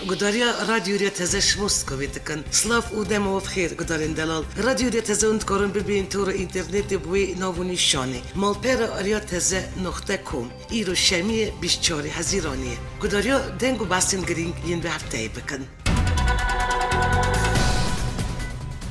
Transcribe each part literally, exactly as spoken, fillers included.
Gudariya Radyo Rêya Teze ji Moskowê dikin. Silav û dema we bi xêr, gudarên delal. Radyo Rêya Teze hûn dikarin bibînin tora înternetê bi wê nav û nîşanê: malpera rêya teze noqte com. Îro şemiyê bîst çarê Hezîranê ye. Gudariya deng û behsên girîng yên vê hefteyê bikin.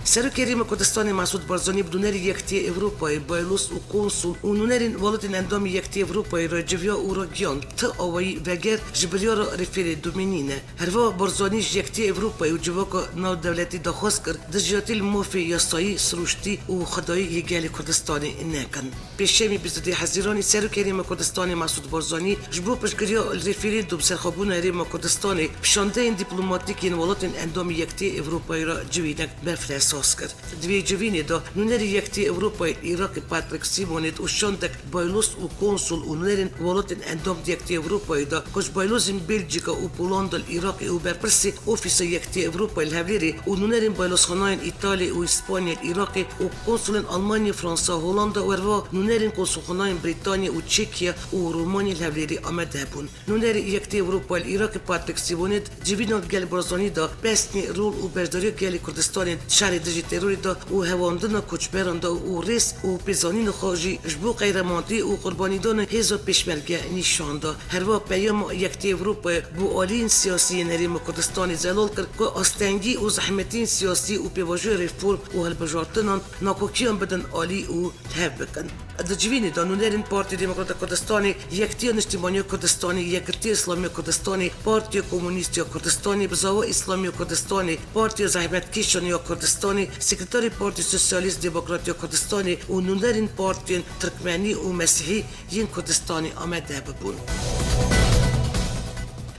Serokê Herêma Kurdistanê Mesûd Barzanî bi nûnerî Yekitiyê Ewropayê, Baylos û Konsul û nûnerên welatên endamî Yekitiyê Ewropayê re civiya û ragihand, ti awayî veger ji biryara referandumê nîne. Herwiha Barzanî ji Yekitiyê Ewropayê û civaka navdewletî daxwaz kir, dijiyatî li mafê yasayî, sirûştî û xwedayî yê gelê Kurdistanê nekin. Pêşemî bîst û duyê Hezîranê Serokê Herêma Kurdistanê Mesûd Barzanî ji bo piştgiriya li referandum serxwebûna Herêma Kurdistanê bi şandeyên dîplomatîk yên welatên endamî Yekitiyê Ewropayê re civînek berfirehsaz kir. Di vê civînê de nûnerê Yekitiyê Ewropayê li Iraqê Patrick Simonet û şandek Baylos û Konsul û nûnerên welatên endam di Yekitiyê Ewropayê de ku ji Baylosên Belcîka û Polanda li Iraqê û berpirsê Ofîsa Yekitiyê Ewropayê li Hewlêrê û nûnerên Baylosxanayên Îtalya û Îspanya li Iraqê û konsulên Almanya, Fransa, Holanda û herwiha nûnerên konsulxanayên Brîtanya û Çekya û Romanya li Hewlêrê amade bûn. Nûnerê Yekitiyê Ewropayê li Iraqê Patrick Simonet civîna li gel Barzanî de pesnê rol û beşdariya gelê Kurdistanê di şerê dijî terorê de û hevandina koçberan de û rêz û pêzanîna xwe jî ji bo qehremantî û qurbanîdana hêza pêşmerge nîşan da. Herwiha peyama Yekitiyê Ewropayê bo aliyên siyasî yên Herêma Kurdistanê zelal kir ku astengî û zehmetiyên siyasî û pêvajoya reform û hilbijartinan nakokiyan bidin alî û li hev bikin. Di civînê de nûnerên Partiya Demokrata Kurdistanê, Yekitiya Niştîmaniya Kurdistanê, Yekitiya Îslamiya Kurdistanê, Partiya Komunîst ya Kurdistanê, Bizava Îslamiya Kurdistanê, Partiya Zehmetkêşan ya Kurdistanê, Sekreterê Partiya Sosyalîst Demokrat ya Kurdistanê û nûnerên partiyên Tirkmenî û Mesîhî yên Kurdistanê amade bibûn.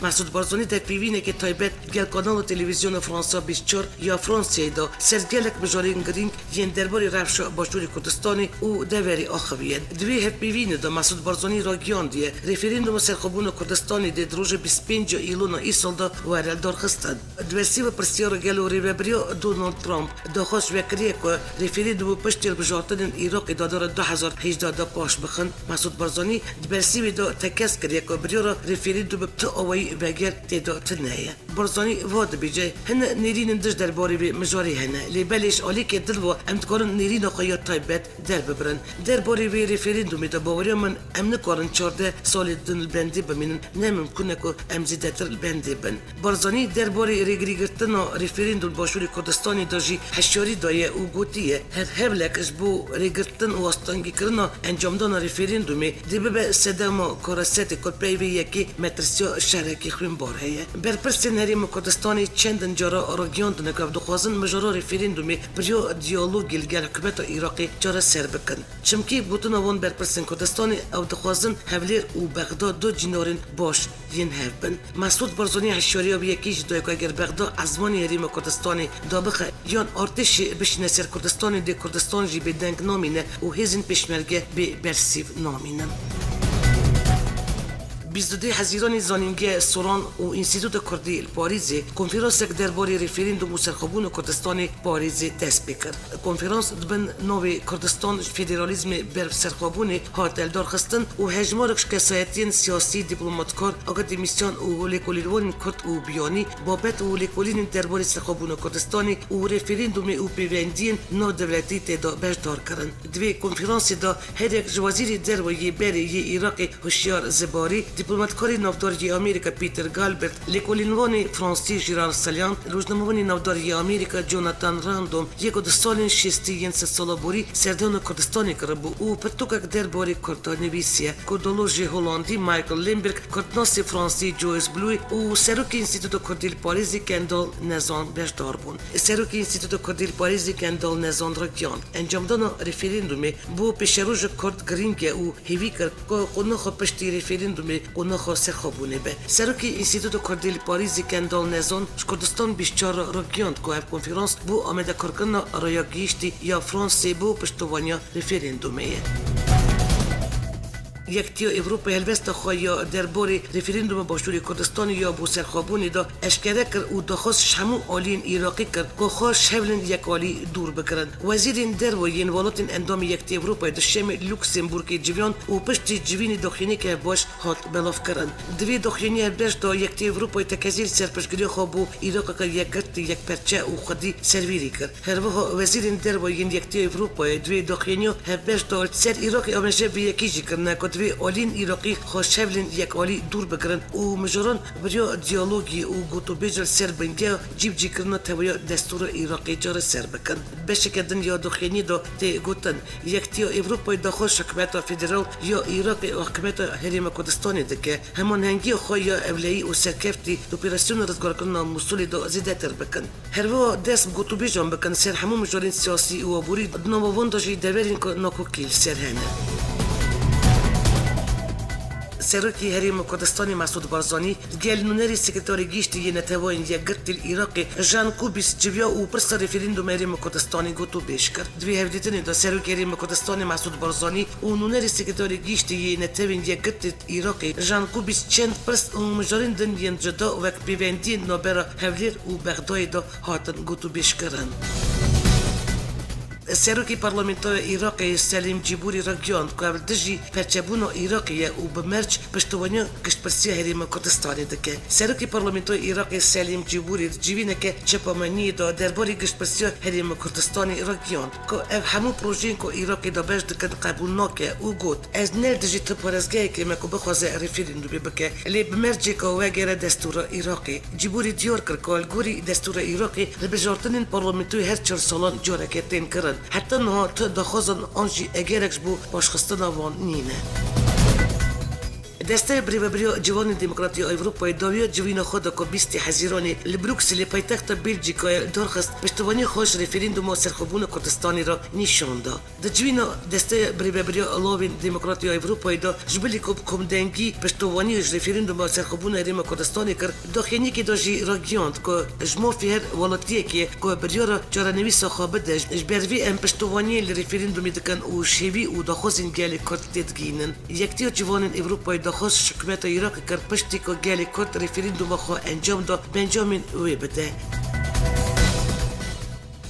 Mesûd Barzanî di hevpeyvînekê taybet gel kanala televîzyona Fransa bîst çar ya Fransayê de ser gelek mijarên girîng yên derbarê rewşa Başûrê Kurdistanê û deverê axiviye. Di wê hevpeyvînê de Mesûd Barzanî ragihandiye, referanduma serxwebûna Kurdistanê dê di roja bîst û pênc ya Îlona îsal de were lidarxistin. Di bersîva pirsiyara gelo rêvebiriya Donald Trump daxwaz vekiriye ku referandum û piştî hilbijartinên Iraqê di dara du hezar hejdeh de paş bixin, Mesûd Barzanî di bersîvê de tekez kiriye ku biryara referandumê bi ti awayî veger tê de tune ye. Barzanî wiha dibêje: Hine nêrînên dij derbarê vê mijarê hene, lê belê ji alîkê din ve em dikarin nêrîna xwe ya taybet derbibirin. Derbarê vê referandumê de baweriya min em nikarin çardeh salê din li bendê bimînin, ne mimkun e ku em zêdetir li bendê bin. Barzanî derbarê rêgirîgirtina referandum Başûrê Kurdistanê de jî hişyarî daye û gotiye, her hewlek ji bo rêgirtin û astengîkirina encamdana referandumê dê bibe sedema karesetê ku peyvê yekê metirsiya şerekî xwînbar heye. Berpirsên Herêma Kurdistanê çendin cara ragihîndine ku ew dixwazin mijara referandumê bi riya diyalogê li gel hikûmeta Iraqê çareser bikin. Çimkî gotina wan berpirsên Kurdistanê, ew dixwazin Hewlêr û Bexda du cînarên baş yên hev bin. Mesûd Barzanî hişyariya wî yekê jî daye ku eger Bexda ezmanê Herêma Kurdistanê dabixe yan artêşê bişîne ser Kurdistanê, dê Kurdistan jî bêdeng namîne û hêzên pêşmerge bê bersîv namînin. Bîst û duyê Hezîranê Zanîngeha Soran û Înstîtuta Kurdî li Parîzê konferansek derbarê referandum û serxwebûna Kurdistanê Parîzê dest pê kir. Konferans di bin navê Kurdistan ji federalîzmê ber serxwebûnê hate lidarxistin û hejmarek ji kesayetiyên siyasî, dîplomatkar, akademîsyan û lêkolînvanên Kurd û biyanî babet û lêkolînên derbarê serxwebûna Kurdistanê û referandumê û pêwendiyên navdewletî tê de beşdar kirin. Di vê konferansê de her yek ji wezîrê derve yê berê yê Iraqê Hişyar Zibarî, dîplomatkarê navdar yê Amerîka Peter Galbert, lêkolînvanê fransî Gérard Sallant, rojnamevanê navdar yê Amerîka Jonathan Random yê ku di salên şêstî yên sedsala borî serdana Kurdistanê kiribû û pirtûkek derbarê Kurda nivîsiye, kurdolojê holandî Michael Limburg, kurdnasê fransî Joyce Bluy û serokê Înstîtuta Kurdî li Parîzê Kendal Nezan beşdar bûn. Serokê Înstîtuta Kurdî li Parîzê Kendal Nezan ragihand, encamdana referandumê bo pêşerojek Kurd girîng e û hêvî kir ku qonaxa piştî referandumê qonaxa serxwebûnê be. Serokê Înstîtuta Kurdî li Parîzê Kendal Nezan ji Kurdistan bîst çar re ragihand ku ev konferans bo amadekarkirina raya gihîştî ya Fransê bo piştovaniya referandumê ye. Yekîtiya Ewropayê helwesta xwe ya derbarê referanduma Başûrê Kurdistanê ya bo serxwebûnê de eşkere kir û daxwaz ji hemû aliyên Iraqî kir ku xwe ji hevlên yekalî dûr bigirin. Wezîrên derve yên welatên endamê Yekîtiya Ewropayê di Şemê Luksemburgê civiyand û piştî civînê daxuyaniyeke hevbeş hat belavkirin. Di vê daxuyaniyê hevbeş de Yekîtiya Ewropayê tekezî li ser piştgiriya xwe bo Iraqeke yekgirtî, yekperçe û xwedî serwîrî kir. Her wiha Wezîrên Derve yên Yekîtiya Ewropayê di vê daxuyaniya hevbeş de li ser Iraqê amaje vê yekê jî kirine ku divê aliyên Iraqî xwe ji hevlên yekalî dûr bigirin û mijaran bi riya diyalogî û gotûbêj li ser bingeha cîbicîkirina tevahiya destûra Iraqê çareser bikin. Beşeke din ya daxuyaniyê de tê gotin, Yekîtiya Ewropayê daxwaz ji hikûmeta federal ya Iraqê û hikûmeta Herêma Kurdistanê dike, hemanhengiya xwe ya ewlehî û serkeftî di operasyona rizgarkirina Mûsulê de zêdetir bikin. Her wiha dest bi gotûbêjan bikin ser hemû mijarên siyasî û aborî, di nava wan de jî deverên ku nakokî li ser hene. Serokê Herêma Kurdistanê Mesûd Barzanî li gel nûnerê Sekreterê Giştî yê Neteweyên Yekgirtî li Iraqê Jan Kubîs civiya û pirsa referandûma Herêma Kurdistanê gotûbêj kir. Di vê hevdîtinê de Serokê Herêma Kurdistanê Mesûd Barzanî û nûnerê Sekreterê Giştî yê Netewên Yekgirtî Iraqê Jan Kubîs çend pirs û mijarên din yên cuda wek pêvendiyên navbera Hewlêr û Bexdayê de hatin gotûbêjkirin. Serokê Parlamentoya Iraqê Selîm Cîbûrî ragihand ku ev li dijî perçebûna Iraqê ye û bi merc piştevaniya giştpirsiya Herêma Kurdistanê dike. Serokê Parlamentoya Iraqê Selîm Cîbûrî di civîneke çapemeniyê de derbarê giştpirsiya Herêma Kurdistanê ragihand ku ev hemû projeyên ku Iraqê dabeş dikin qebûl nake û got, Ez ne li dijî tu parêzgehekê me ku bixwaze referandûmê bike, lê bi mercê ku wegere destûra Iraqê. Cîbûrî diyar kir ku li gorî destûra Iraqê hilbijartinên parlamentoyê her çar salan careke tên kirin. Heta niha tu daxwazan an jî egerek ji bo paşxistina wan nîne. Desteya Birêvebiriya Ciwanên Demokratî ya Ewropayê dawiya civîna xwe de ku bîstê Hezîranê li Brukselê paytexta Belcîkayê darxist piştevaniya xwe ji referandûma serxwebûna Kurdistanê re nîşan da. Di civîna Desteya Birêvebiriya Lawên Demokratî ya Ewropayê de ji bilî ku bi komdengî piştevaniya ji referandûma serxwebûna Herêma Kurdistanê kir, daxuyaniyekê de jî ragihand ku ji mafê her welatiyekê ye ku biryara çarenivîsa xwe bide, ji ber vê em piştevaniyê li referandûmê dikin û ji hêvî û daxwazên gelê Kurd têdigihînin. Yekîtiya Ciwanên Ewropayê daxwaz ji hikûmeta Iraqê kir, piştî ku gelê Kurd referandûma xwe encam da, bi encamên wê bide.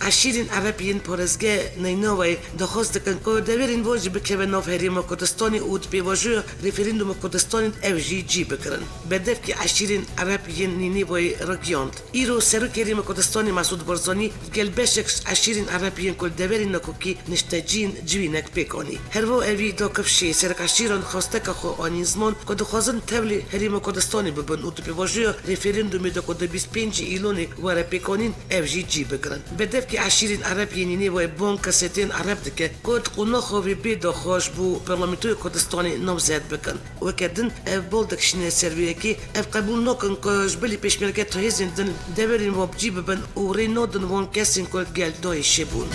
Eşîrên Ereb yên parêzgeha Neynaweyê daxwaz dikin ku deverên wan jî bikeve nav Herêma Kurdistanê û di pêvajoya referandûma Kurdistanê de ev jî cî bigirin. Berdevkî Eşîrên Ereb yên Nînêweyê ragihand, Îro Serokê Herêma Kurdistanê Mesûd Barzanî digel beşek ji eşîrên Ereb yên ku li deverên nakokî niştecî yin civînek pêk anî. Her wiha evî da kifşê serekeşîran xwesteka xwe anîn ziman ku dixwazin tevlî Herêma Kurdistanê bibin û di pêvajoya referandûmê de ku di bîst pêncî Îlonê were pêkanîn, ev jî cî bigirin. Berdevkî eşîrên Ereb yên Nînêweyê bang kesêtiyên Ereb dike ku di qonaxa vê bê de xwe ji bo Parlamentoya Kurdistanê namzet bikin. Weke din ev bal dikişîne ser vê yekê, ev qebûl nakin ku ji bilî pêşmerge tu hêzên din deverên wan bi cî bibin û rê nadin wan kesên ku gel dayîşê bûn.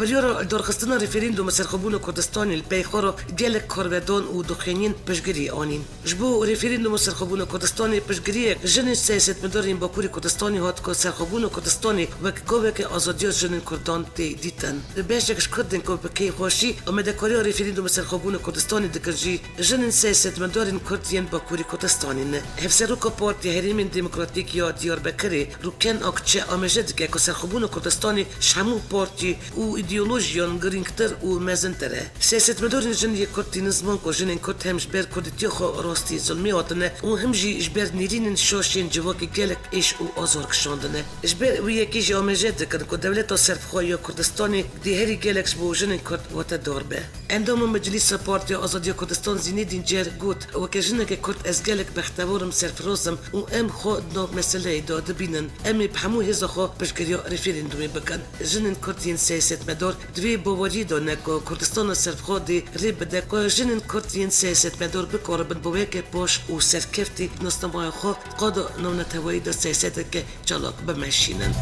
Biryara darxistina referandûma serxwebûna Kurdistanê li pey xwe re gelek karvedan û daxuyaniyên piştgirî anîn. Ji bo referandûma serxwebûna Kurdistanê piştgiriyek jinên siyasetmedarên Bakurê Kurdistanê hat ku serxwebûna Kurdistanê wek gaveke azadiya jinên Kurdan tê dîtin. Beşek ji Kurdên ku bi kêfxweşî amadekariya referandûma serxwebûna Kurdistanê dikin jî jinên siyasetmedarên Kurd yên Bakurê Kurdistanê ne. Hevseroka Partiya Herêmên Demokratîk ya Diyarbekirê Rûken Akçe amaje dike ku serxwebûna Kurdistanê ji hemû partî û îdeolojiyan girîngtir û mezintir e. Siyasetmedarên jin yê Kurd tînin ziman ku jinên Kurd hem ji ber Kurdîtiya xwe rastî zilmê hatine û him jî ji ber nêrînên şaş yên civakê gelek êş û azar kişandine. Ji ber wî yekê jî amaje dikin ku dewleta serbixwe ya Kurdistanê dê herî gelek ji bo jinên Kurd wate dar be. Endama Meclîsa Partiya Azadiya Kurdistan Zînedîn Cer got, Weke jineke Kurd ez gelek bextewar im, serfiroz im û em xwe di nav meseleyê de dibînin. Em ê bi hemû hêza xwe piştgiriya referandûmê bikin. Jinên Kurd yên siyasetmedar di vê baweriyê de ne ku Kurdistana serbixwe dê rê bide ku jinên Kurd yên siyasetmedar bikaribin bi weke baş û serkeftî nasnameya xwe di qada navneteweyî de siyaseteke çalak bimeşînin.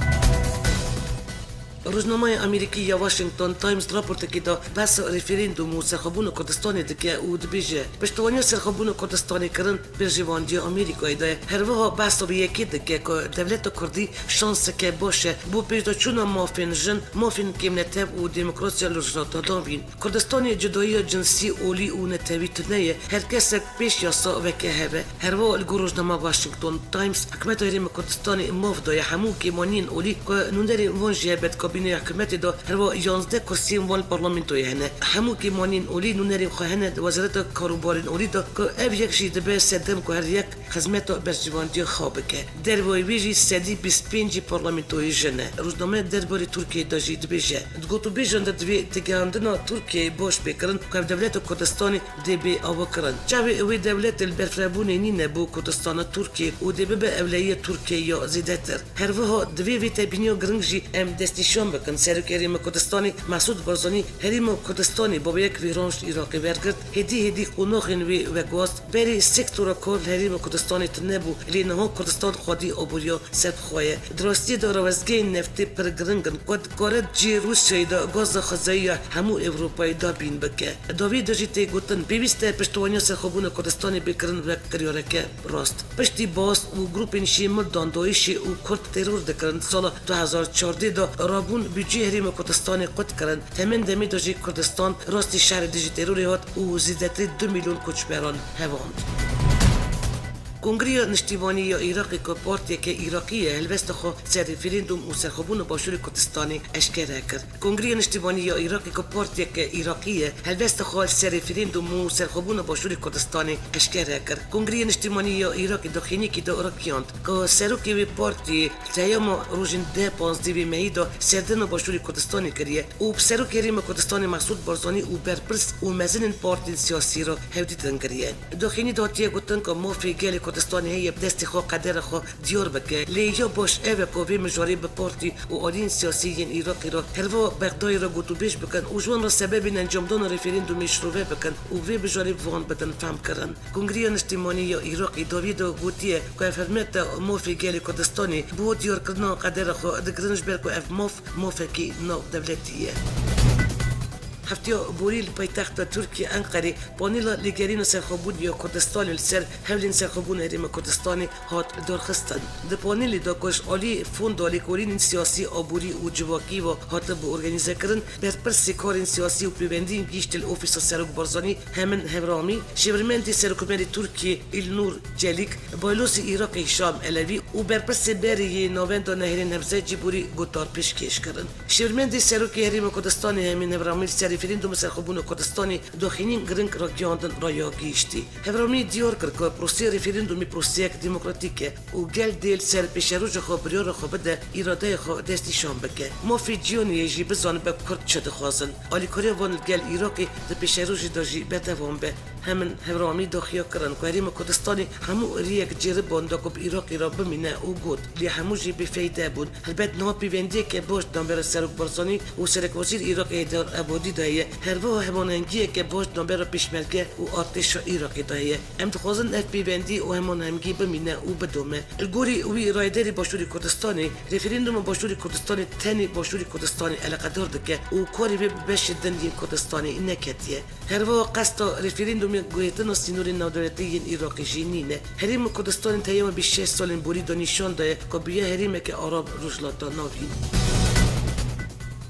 Rojnameya Amerîkî ya Washington Times di raportekê de behsa referandûm û serxwebûna Kurdistanê dike û dibêje, piştevaniya serxwebûna Kurdistanê kirin berjevandiya Amerîkayê de ye. Her wiha behsa vê yekê dike ku dewleta Kurdî şanseke baş e bo pêşdaçûna mafên jin, mafên kêmnetev û demokrasiya li Rojhilata Navîn. Kurdistanê cudayiya cinsî, olî û netewî tune ye. Her kesek pêş yasa veke hev e. Her wiha li gor rojnama Washington Times, hikûmeta Herêma Kurdistanê maf daye hemû kêmaniyên olî ku nûnerên van jî hebe di kabîneya hikûmetê de, her wiha yanzdeh kursiyên van li parlamentoyê hene. Hemû kêmaniyên olî nûnerên xwe hene di Wezareta Karûbarên Olî de ku ev yek jî dibe sedem ku her yek xizmeta berjevandiya xwe bike. Dervayî wê jî sedî bîst pêncî parlamentoyê jin e. Rojnameya derbarê Tirkiyeyê de jî dibêje, di gotûbêjan de divê tegehandina Tirkiyeyê baş bê kirin ku ev dewleta Kurdistanê dê bê avakirin. Çavê wê dewletê li berfirehbûnê nîne bo Kurdistana Tirkiyê û dê bibe ewlehiya Tirkiyeyê ya zêdetir. Her wiha divê vê tebîniya giring jî em destnîşan bikin. Serokê Herêma Kurdistanê Mesûd Barzanî Herêma Kurdistanê bi wê yek vîran ji Iraqê wergirt, hêdî hêdî qonaxên wê veguhast. Berê sektora kar li Herêma Kurdistanê tune bû, lê niha Kurdistan xwedî aboriya ser bi xwe ye. Di rastiyê de rawestgehên neftê pir giring in ku dikare di cihê Rûsyayê de gaza xwezayî ya hemû Ewropayê dabîn bike. Di wê de jî tê gotin, pêwîst e piştevaniya serxwebûna Kurdistanê bê kirin wek kiryareke rast. Piştî Baas û grûpên Şî Mildan DAIŞê û Kurd teror dikirin, di sala du hezar çardeh de rabûn budceyê Herêma Kurdistanê qut kirin. Temen demê de jî Kurdistan rastî şerê dijî terorê hat û zêdetirî du milyon koçberan hevand. Kongreya Niştimanî ya Iraqê ku partiyeke Iraqî ye, helwesta xwe ser referandûm û serxwebûna Başûrê Kurdistanê eşkere kir. Kongreya Niştimanî ya Iraqê ku partiyeke Iraqî ye, helwesta xwe li ser referandûm û serxwebûna Başûrê Kurdistanê eşkere kir. Kongreya Niştimanî ya Iraqê daxuyaniyekê de ragihand ku serokê wê partiyê li heyama rojên deh panzdeh vê mehî de serdana Başûrê Kurdistanê kiriye û bi Serokê Herêma Kurdistanê Mesûd Barzanî û berpirs û mezinên partiyên siyasî re hevdîtin kiriye. Daxuyanî de hatiye gotin ku mafê gelê Kurdistanê heye bi destê xwe qedera xwe diyar bike, lê ya baş ev e ku vê mijarê bi partî û aliyên siyasî yên Iraqê re, herwiha Bexdayê re gotûbêj bikin û ji wan re sebebên encamdana referandûmê şirove bikin û vê mijarê bi wan bidin fehmkirin. Kongreya Niştimanî ya Iraqê dawiyê de gotiye ku ev hizmeta mafê gelê Kurdistanê bo diyarkirina qedera xwe digirin, ji ber ku ev maf, mafekî navdewletî ye. Hefteya borî li paytexta Tirkiyê Enqerê panela lêgerîna serxwebûnê ya Kurdistanê li ser hewlên serxwebûna Herêma Kurdistanê hat darxistin. Di panelê de ku ji alî Fonda Lêkolînên Siyasî, Aborî û Civakî ve hatibû organîzekirin, berpirsê karên siyasî û pêwendiyên gihîştî li Ofîsa Serok Barzanî Hemin Hevramî, şêwirmendê Serokkomarê Tirkiyê Îlnur Çelîk, Baylosê Iraqê Hîşam Elewî û berpirsê berê yê Navenda Nehêrên Hevzecî Borî gotar pêşkêş kirin. Şêwirmendê Serokê Herêma Kurdistanê Hemîn Hevramî li ser referandûm û serxwebûna Kurdistanê daxuyaniyên giring ragihandin raya gihîştî. Hevramî diyar kir ku proseya referandûmê proseyek demokratîk e û gel dê li ser pêşeroja xwe biryara xwe bide, îradeya xwe destnîşan bike. Mafê cîhanê yê jî bizanibe Kurd çi dixwazin. Alîkariya wan li gel Iraqê di pêşerojê de jî berdewam be. Hemin Hevramî daxuya kirin ku Herêma Kurdistanê hemû riyek cêribanda ku bi Iraqê re bimîne û got, lê hemû jî bêfeyde bûn. Helbet niha pêvendiyeke baş di navbera Serok Barzanî û Serekwezîr Iraqê Heyder Ebadî de heye. Her wiha hemanhengiyeke baş di navbera Pêşmerge û artêşa Iraqê de heye. Em dixwazin ev pêvendî û hemanhengî bimîne û bidome. Li gorî wî, rayderê Başûrê Kurdistanê, referandûma Başûrê Kurdistanê tenê Başûrê Kurdistanê eleqedar dike û karê wê bi beşê din yên Kurdistanê neketiye. Her wiha qesta referandûmê guhertina sînorên navdewletî yên Iraqê jî nîne. Herêma Kurdistanê di heyama bîst şeş salên borî de nîşan daye ku bûye herêmeke ara bi Rojhilata Navîn.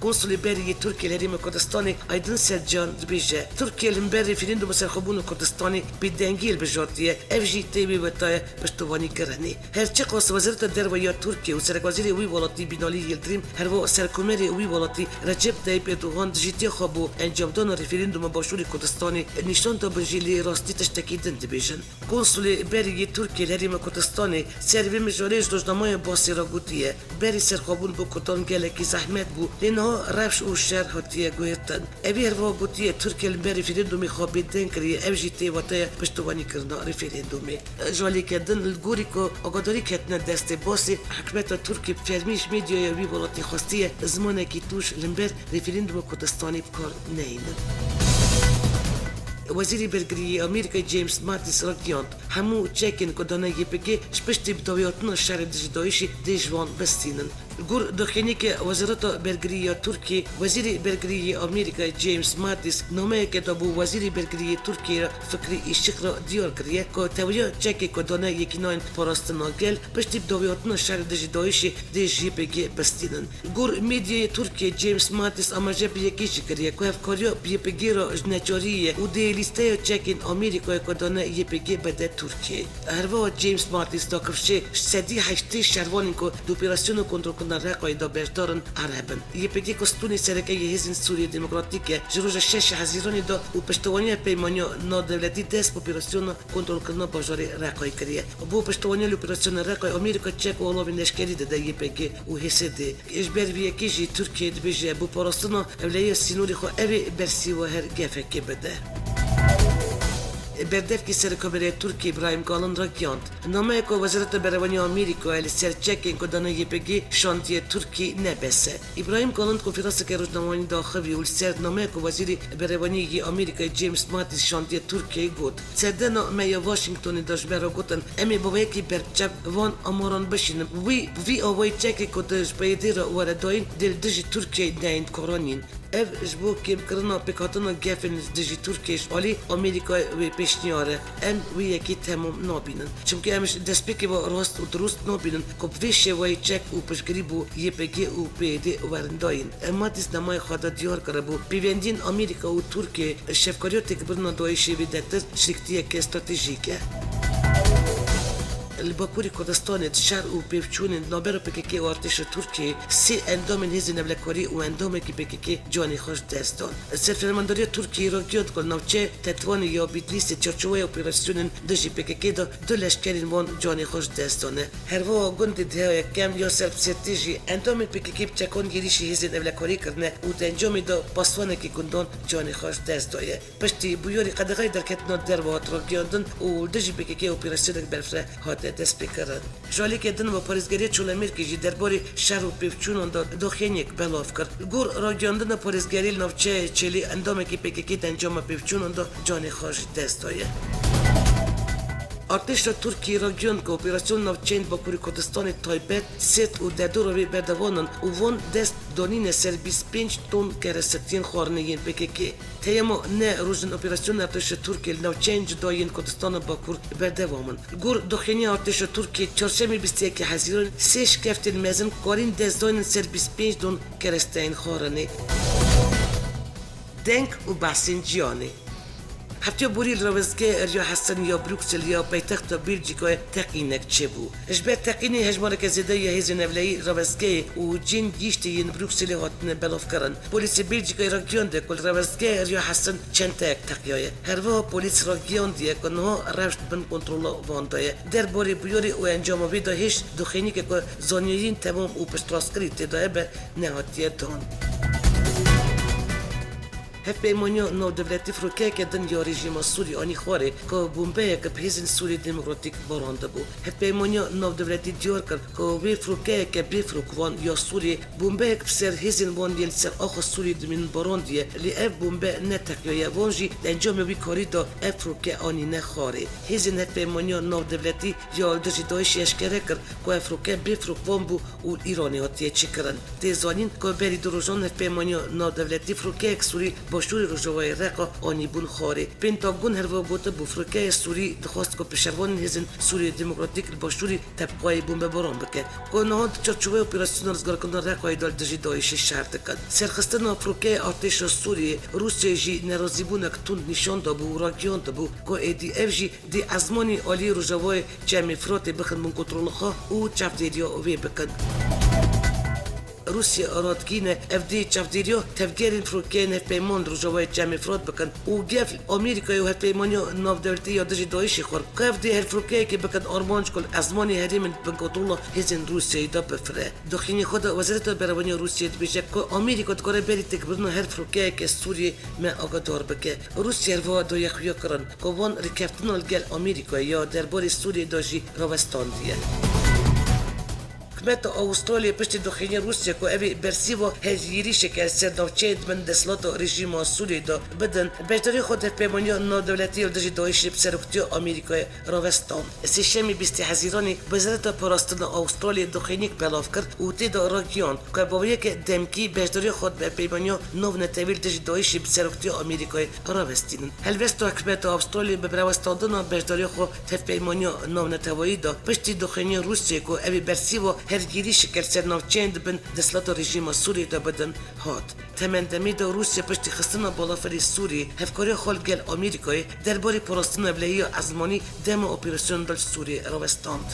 Konsulê berê yê Tirkiyê li Herêma Kurdistanê Aydın Selcan dibêje, Tirkiye li hember referandûma serxwebûna Kurdistanê bêdengiyê hilbijartiye, ev jî tê wê wetayê piştevanikirinê. Her çiqas Wezareta Derve ya Tirkiyê û Serekwezîrê wî welatî Binalî Yildirim, her wiha Serokkomarê wî welatî Recep Tayyip Erdogan dijîtiya xwe bo encamdana referandûma Başûrê Kurdistanê nîşan dabin jî, lê rastî tiştekî din dibêjin. Konsulê berê yê Tirkiyê li Herêma Kurdistanê ser vê mijarê ji rojnameya Basê re gotiye, berê serxwebûn bo Kurdan gelekî zehmet bû, lê niha rewş û şer hatiye guhertin. Evî her wiha gotiye, Tirkiye li ber referandûmê xwe bêdeng kiriye, ev jî tê wetaya piştvanîkirina referandûmê. Ji aliyeke din, li gorî ku agadarî ketine destê Basê, hikûmeta Tirkiyê bi fermî ji medyaya wî welatî xwestiye zimanekî tûj li hember referandûma Kurdistanê bi kar nehênin. Wezîrê Bergiriyê yê Amerîkayê James Mattis ragihand, hemû çekên ku dane Y P G ji piştî bidawîhatina şerê dijî DAIŞ'ê dê ji wan bistînin. Li gor daxuyaniyeke Wezareta Bergiriyê ya Tirkiyê, Wezîrê Bergiriyê yê Amerîkayê James Mattis nameyeke da bo Wezîrê Bergiriyê yê Tirkiyê re Fikrî Îşik re diyar kiriye ku tewiya çekê ku dane yekînayên parastina gel piştî bidawîhatina şerê dijî DAIŞ'ê dê ji Y P G bistînin. Li gor medyayê Tirkiyê James Mattis amaje bi yekê jî kiriye ku hevkariya bi Y P G re ji neçariyê ye û dê lîsteya çekên Amerîkayê ku dane Y P G bide Tirkiyeyê. Herwiha James Mattis da kifşê ji sedî heştê şervanên ku di operasyona kontrolkirina Reqayê de beşdar in erhebin. Y P G ku stûnê sereke yê Hêzên Sûriyê Demokratîk e, ji roja şeş Hezîranê de û piştevaniya Peymaniya Navdewletî dest bi operasyona kontrolkirina bajarê Reqayê kiriye. Bo piştevaniya li operasyona Reqayê Amerîka çek û alavên leşkerî dide Y P G û H S D. Ji ber vê yekê jî Tirkiye dibêje bo parastina ewlehiya sînorê xwe ew ê bersî we her gefekê bide. Berdevkê Serokkomarê Tirkiyê Îbrahîm Kalin ragihand, nameyeka Wezareta Berevanî ya Amerîkayê li ser çekên ku dane Y P G şandiye Tirkiyeyê ne bes e. Îbrahîm Kalin konferanseke rojnamevanî daxivî û li ser nameyeka Wezîrê Berevanî yê Amerîkayê James Mattis şandiye Tirkiyeyê got, Serdana me ya Washingtonê de ji me re gotin, em ê bi wekî berbiçav van amaran bişînin. Wî bi vî awayî çekê ku di ji P Y D'ê re were dayîn dê li dijî Tirkiyeyê neyên karanîn. Ev ji bo kêmkirina pêkhatina gefên li dijî Tirkiyeyê ji alî Amerîkayê wê pêşniyar e. Em wê yekê temam nabînin. Çimkî em ji destpêkê ve rast û dirust nabînin ku bi vê şêweyê çek û piştgirî bo Y P G û P Y D werin dayîn. Mattis nameyê xwe de diyar kiribû, pêwendiyên Amerîka û Tirkiyeyê ji hevkariya têkbirina DAIŞ'ê zêdetir şirîktiyeke stratejîk e. Li Bakurê Kurdistanê di şer û pêvçûnên navbera P K K û artêşa Tirkiyeyê sê endamên hêzên ewlekarî û endamekî P K K canê xwe ji dest dan. Serfermandariya Tirkiyeyê ragihand ku li navçeya Tetwanê ya Bîdlîsê çarçoweya operasyonên dijî P K K de du leşkerên wan canê xwe ji dest dane. Herwiha gundê Diheya Yekem ya ser Pisêtê jî endamên P K K bi çekan êrîşî hêzên ewlekarî kirine û di encamê de paşvanekî gundan canê xwe ji dest daye. Piştî bûyerî qedexeyê derketina derve hat ragihandin û li dijî P K K operasyonek berfireh hate destpêkirin. Ji aliyekê din ve parêzgeriya Çolemêrgê jî derbarê şer û pêvçûnan de daxuyaniyek belav kir. Li gor ragihandina parêzgeriyê li navçeyê Çêlê endamekî P K K di encama pêvçûnan de canê xwe ji dest daye. Artêşa Tirkiyê ragihand ku operasyon navçeyên Bakurê Kurdistanê taybet, Sêrt û derdora wê berdewam in û van dest danîne ser bîst pênc ton keresetiyên xwarinê yên P K K. Hema neh rojin operasyonên artêşa Tirkiyê li navçeyên cuda yên Kurdistana Bakur berdewam in. Li gor daxuyaniya artêşa Tirkiyê, çarşemê bîst û yekê Hezîranê sê şikeftên mezin karîn dest daynin ser bîst pênc don keresteyên xwarinê. Deng û behsên cîhanê. Hefteya borî li rawestgeha Erya Hesen ya Brukselê ya paytexta Belçîkayê teqînek çêbû. Ji ber teqînê hejmareke zêde ya hêzên ewlehî rawestgehê û cihên gihîştê yên Brukselê hatine belavkirin. Polîsê Belçîkayê ragihandiye ku li rawestgeha Erya Hesen çenteyek teqiyaye. Herwiha polîs ragihandiye ku niha rewş di bin kontrola wan de ye. Derbarê bûyerê û encama vê de hêj daxuyaniyeke ku zanyariyên temam û piştrastkirî tê de hebe nehatiye dan. Hevpeymaniya navdewletî firokeyeke din ya rejîma Sûrî anî xwarê ku bombeyek bi hêzên Sûriyê Demokratîk barandibû. Hevpeymaniya navdewletî diyar kir ku wê firokeyeke bê firokvan ya Sûriyê bombeyek bi ser hêzên wan yên li ser axa Sûriyê dimînin barandiye, lê ev bombe neteqiyaye. Van jî di encamê wî karî de ev firoke anîne xwarê. Hêzên Hevpeymaniya Navdewletî ya li dijî DAIŞ'ê eşkere kir ku ev firoke bê firokvan bû û li Îranê hatiye çêkirin. Tê zanîn ku berî du rojan Hevpeymaniya Navdewletî firokeyek Sûrî başûrê rojavayê Reqa anîbûn xwarê. Pentagon herwiha gotibû, firokeyê Sûrî dixwest ku pêşervanên hêzên Sûriyê Demokratîk li başûrê Tebqayê bombebaran bike, ku niha di çarçoveyê operasyona rizgarkirina Reqayê de li dijî DAIŞ'ê şer dikin. Serxistina firokeyê artêşa Sûriyê, Rûsyayê jî nerazîbûnek tund nîşan dabû û ragihandibû ku êdî ev jî dê ezmanî aliyê rojavayê Çemê Firatê bixin bin kontrola xwe û çavdêriya wê bikin. Rûsya radikîne, ev dê çavdêriya tevgerên firokeyên hevpeyman li rojavayê Çemê Firat bikin û gef li Amerîkayê û Hevpeymaniya Navdewletî ya dijî DAIŞ'ê xwar, ku ev dê her firokeyekê bikin armanc ku li ezmanê herêmên bin kontrola hêzên Rûsyayê de bifire. Daxuyaniyê xwe de Wezareta Berevanî ya Rûsyayê dibêje ku Amerîka dikare berî têkbirina her firokeyeke Sûriyê me agadar bike. Rûsya herwiha daye xuyakirin ku van rêkeftina li gel Amerîkayê ya derbarê Sûriyê de jî rawestandiye. Hikûmeta Awistralyayê piştî doxîniya Rûsyayê ku ev ê bersîva hergîrîşeke li ser navçeyên di bin desthilata rejîma Sûriyê de bidin, beşdarî xwe di hevpeymaniya navdewletî ya li dijî DAIŞê bi seroktiya Amerîkayê rawestand. Sêşemê bîstê Hezîranê Wezareta Parastina Awistralyayê doxîniyek belav kir û tê de ragihand ku bi awiyeke demkî beşdarî xwe bi hevpeymaniya navnetewî li dijî DAIŞê bi seroktiya Amerîkayê rawestînin. Helwesta hikûmeta Awistralyayê bi birawestandina beşdarî xwe di hevpeymaniya navneteweyî de piştî doxîniya Rûsyayê ku ev ê bersîva hergîrîşeke li ser navçeyên di bin desthilata rejîma Sûriyê de bidin, hat. Temen demê de Rûsya piştî xistina balafirê Sûriyê hevkariya xwe li gel Amerîkayê derbarê parastina ewlehiya ezmanî dema operasyonên de li Sûriyê rawestand.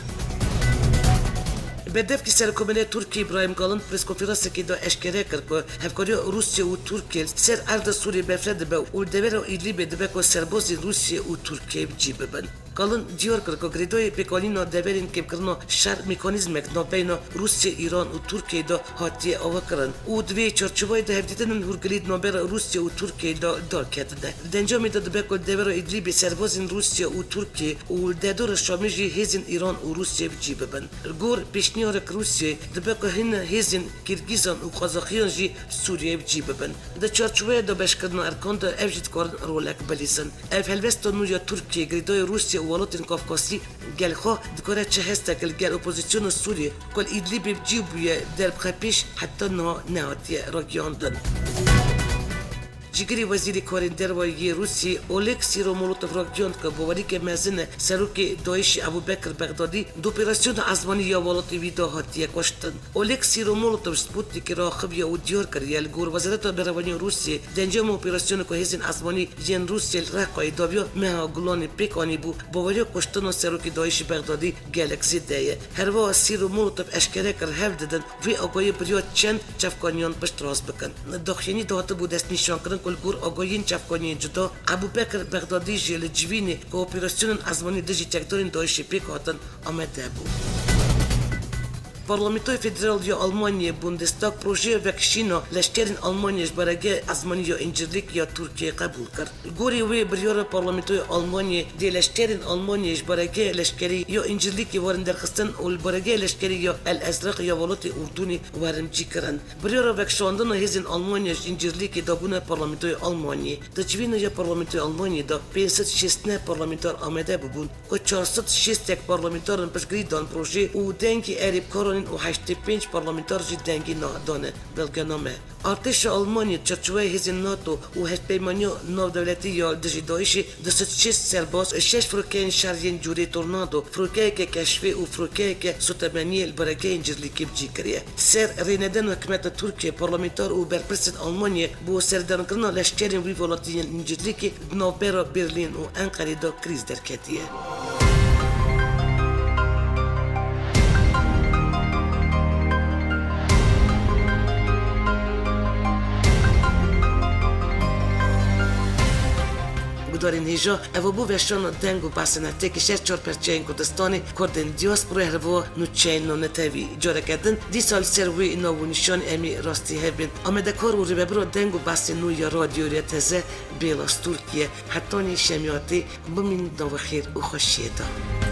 Berdevkî Serokkomelê Tirkiyê Îbrahîm Kalin preskonferansekê de eşkere kir ku hevkariya Rûsya û Tirkiyê li ser erda Sûriyê berfireh dibe û li devera Îdlîbê dibe ku serbazên Rûsya û Tirkiyê bi cî bibin. Kalin diyar kir ku girêdayî pêkanîna deverên kêmkirina şer mekanîzmek navbeyna Rûsya, Îran û Tirkiyeyê de hatiye avakirin û di vê çarçovayê de hevdîtinên hûrgilî di navbera Rûsya û Tirkiyeyê de derketine. Di encamê de dibe ku li devera Îdlîbê serbazên Rûsya û Tirkiyê û li derdora Şamê jî hêzên Îran û Rûsya bi cî bibin. Li gor pêşniyarek Rûsyayê dibe ku hin hêzên Kîrgîzan û Qazaxiyan jî Sûriyeyê bi cî bibin. Di çarçovaya dabeşkirina erkan de ev jî dikarin rolek bilîzin. Ev helwesta nû ya Tirkiyê girêdayî Rûsya û welatên Kafkasî gel xwe dikare çi hestek li gel opozisyona Sûriyê ku li Îdlîbê bi cî bûye derbixe pêş heta niha nehatiye ragihandin. Cîgirê Wezîrê Karên Derve yê Rûsî Oleg Sîromolotov ragihand ku bawerîke mezin e serokê DAIŞê Ebû Bekir Bexdadî di operasyona ezmanî ya welatê wî de hatiye kuştin. Oleg Sîromolotov ji Sputnikê re axiviye û diyar kiriye, li gor Wezareta Berevaniya Rûsiyê, di encama operasyona ku hêzên ezmanî yên Rûsiyê li Reqayê dawiya meha Gulanê pêk anîbû, baweriya kuştina serokê DAIŞê Bexdadî gelek zêde ye. Herwiha Sîromolotov eşkere kir, hewl didin vê agahiyê bi riya çend çavkaniyan piştrast bikin. Daxuyanî de hatibû destnîşankirin ku li gor agahiyên çavkaniyên cuda, Ebû Bekir Bexdadî jî li civînê ku operasyonên ezmanî dijî çekdarên DAIŞê pêk hatin, amade bû. Parlamentoya Federal ya Almanyayê, Bundestag, projeya vekişîna leşkerên Almanyayê ji baregeya ezmanî ya Încirlîk ya Tirkiyeyê qebûl kir. Li gorî wê biryara Parlamentoya Almanyayê dê leşkerên Almanyayê ji baregeya leşkerî ya Încirlîkê werin derxistin û li baregeya leşkerî ya El Ezreq ya welatê Urdunê werin cîkirin. Biryara vekişandina hêzên Almanya ji Încirlîkê dabûne Parlamentoya Almanyayê. Di civîna ya Parlamentoya Almanyayê de pênc sed şêst neh parlamenter amade bûbûn. Ku çar sed şêst yek parlamentaran piştgirî dan projê û dengê erê bi kar anîn û heştê pênc parlamentar jî dengê na dane belgename. Artêşa Almanyê di çarçoveyê hêzên NATO û hevpeymaniya navdewletî ya dijî DAIŞê du sed şêst serbaz, şeş firokeyên şer yên cûrê Tornado, firokeyeke keşfê û firokeyeke sotemeniyê li baregeyên Încirlîkê bi cî kiriye. Ser rênedana hikûmeta Tirkiyê, parlamentar û berpirsên Almanyê bo serdanekirina leşkerên wî welatî yên Încirlîkê di navbera Berlîn û Enqerê de krîz derketiye. Gudarên hêja, eva bû veşana deng û behsên her têkê şer çar perçeyên Kurdistanê, Kurdên diasporayê, herwiha nûçeyên navnetewî. Careke din, dîsa li ser wê nav û nîşanê em ê rastî hev bên. Amadekar û rêvebira deng û behsên nû ya Radyo Rêya Teze, Bêla Stûrkiye. Hetanî şemiyatê, bimînin di nava xêr û xweşiyê de.